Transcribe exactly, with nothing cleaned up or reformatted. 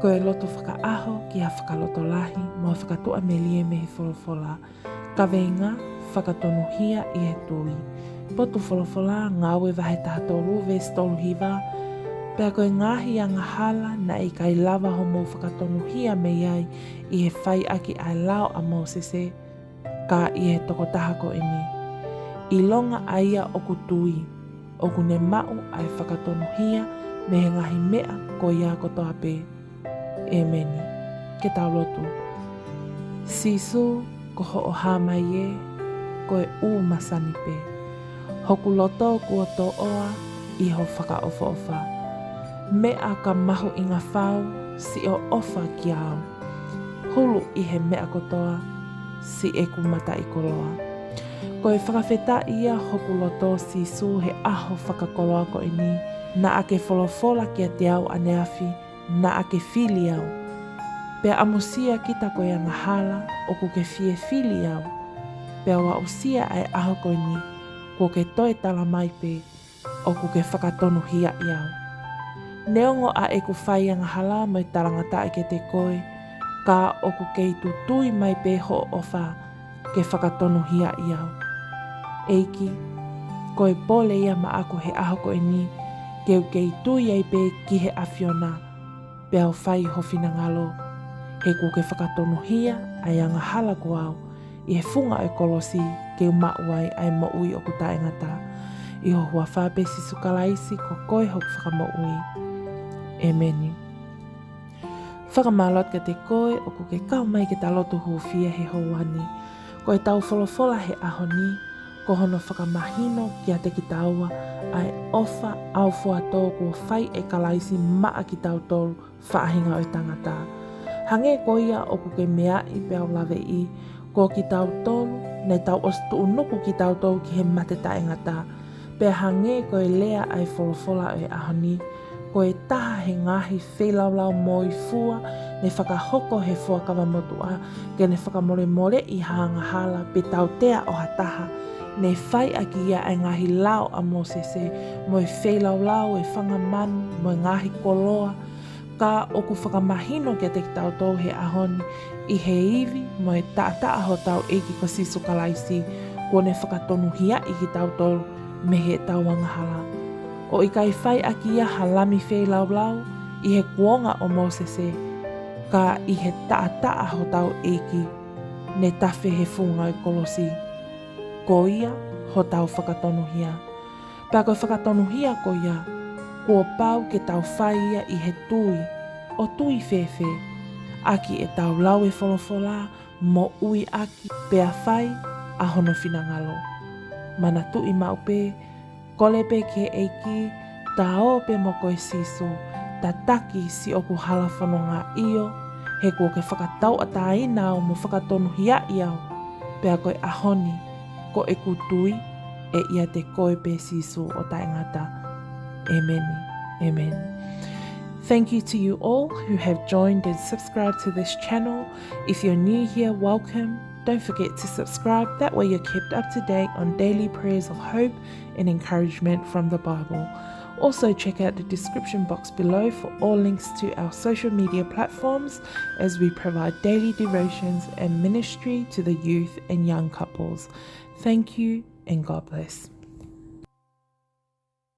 Ko e lotu fakaʻaho ki ha fakalotolahi mo e fakatuʻamelie mei he folofola. Kaveinga: Fakatonuhia ʻi he tui. Potu folofola: Ngāue vahe taha tolu veesi tolu hiva. Pea ko e ngaahi angahala naʻe ʻikai lava hoʻomou fakatonuhia mei ai ʻi he fai ʻaki ʻa e lao ʻa Mōsese, ka ʻi he tokotaha ko eni, ʻilonga ʻa ia ʻoku tui, ʻoku ne maʻu ʻa e fakatonuhia mei he ngaahi meʻa ko ia kotoa pē. ʻEmeni. Ke tau lotu. Sīsū, ko hoʻo hā mai ē, ko e ʻū masani pē. Hoku loto kuo toʻoa ʻi ho fakaʻofoʻofa. Meʻa ka mahuʻinga fau, siʻo ʻofa kiate au. Hulu ʻi he meʻa kotoa, siʻeku mataʻikoloa. Ko e fakafetaʻi ia hoku loto, Sīsū, he ʻaho fakakoloa ko eni, naʻa ke folofola kiate au ʻaneafi, naʻa ke fili au. Pea ʻamusia kita ko e angahala, ʻoku ke fie fili au. Pea ʻoku aʻusia ʻa e ʻaho ko eni, kuo ke toe tala mai pē, ʻoku ke fakatonuhiaʻi au. Neongo ʻa ʻeku fai angahala mo e talangataʻa kiate koe, ka ʻoku kei tutui mai pē hoʻo ʻofa ke fakatonuhiaʻi au. ʻEiki, ko e pole ia maʻaku he ʻaho ko eni, ke u kei tui ai pē ki he ʻAfiona, pea u fai ho finangalo, he kuo ke fakatonuhia ʻa e angahala ko au ʻi he funga ʻo e kolosi, ke u maʻu ai ʻa e moʻui ʻoku taʻengata. ʻI ho huafa pē, Sīsū Kalaisi, ko koe hoku Fakamoʻui. ʻEmeni. Fakamālō atu kiate koe ʻoku ke kau mai ke ta lotu hūfia he houa ni. Ko ʻetau folofola he ʻaho ni, ko hono fakamahino kiate kitaua ʻa e ʻofa ʻaufuatō kuo fai ʻe Kalaisi maʻa kitautolu faʻahinga ʻo e tangata. Hangē ko ia ʻoku ke meaʻi pea u laveʻi, ko kitautolu, naʻa tau ʻosi tuʻunuku kitautolu ki he mate taʻengata. Pea hangē ko e lea ʻa e folofola ʻo e ʻaho ni, ko e taha he ngaahi feilaulau moifua ne fakahoko he Fuakava Motuʻa, ke ne fakamolemoleʻi ha angahala pe tautea ʻo ha taha, ne fai ʻaki ia ʻa e ngaahi lao ʻa Mōsese, mo e feilaulau ʻo e fanga manu, mo e ngaahi koloa, ka ʻoku fakamahino kiate kitautolu he ʻaho ni, ʻi he ivi mo e taʻataʻa hotau ʻEiki ko Sīsū Kalaisi, kuo ne fakatonuhiaʻi kitautolu mei heʻetau angahala. ʻO ʻikai fai ʻaki ia ha lami feilaulau ʻi he kuonga ʻo Mōsese, ka ʻi he taʻataʻa hotau ʻEiki ne tafe he funga ʻo e kolosi. Ko ia hotau fakatonuhia. Pea ko e fakatonuhia ko ia, kuo pau ke tau fai ia ʻi he tui. ʻO tui fēfē? ʻAki ʻetau lau e folofola, moʻui ʻaki, pea fai ʻa hono finangalo. Manatuʻi maʻu pē, kole pē ki he ʻEiki, ta ō pē mo koe Sīsū, tataki siʻoku hala fononga, ʻio, he kuo ke fakatauʻatāina au mo fakatonuhiaʻi au. Pea ko e ʻaho ni, ko ʻeku tui ʻe ʻiate koe pē Sīsū ʻo taʻengata. ʻEmeni. ʻEmeni. Thank you to you all who have joined and subscribed to this channel. If you're new here, welcome. Don't forget to subscribe. That way you're kept up to date on daily prayers of hope and encouragement from the Bible. Also, check out the description box below for all links to our social media platforms as we provide daily devotions and ministry to the youth and young couples. Thank you and God bless.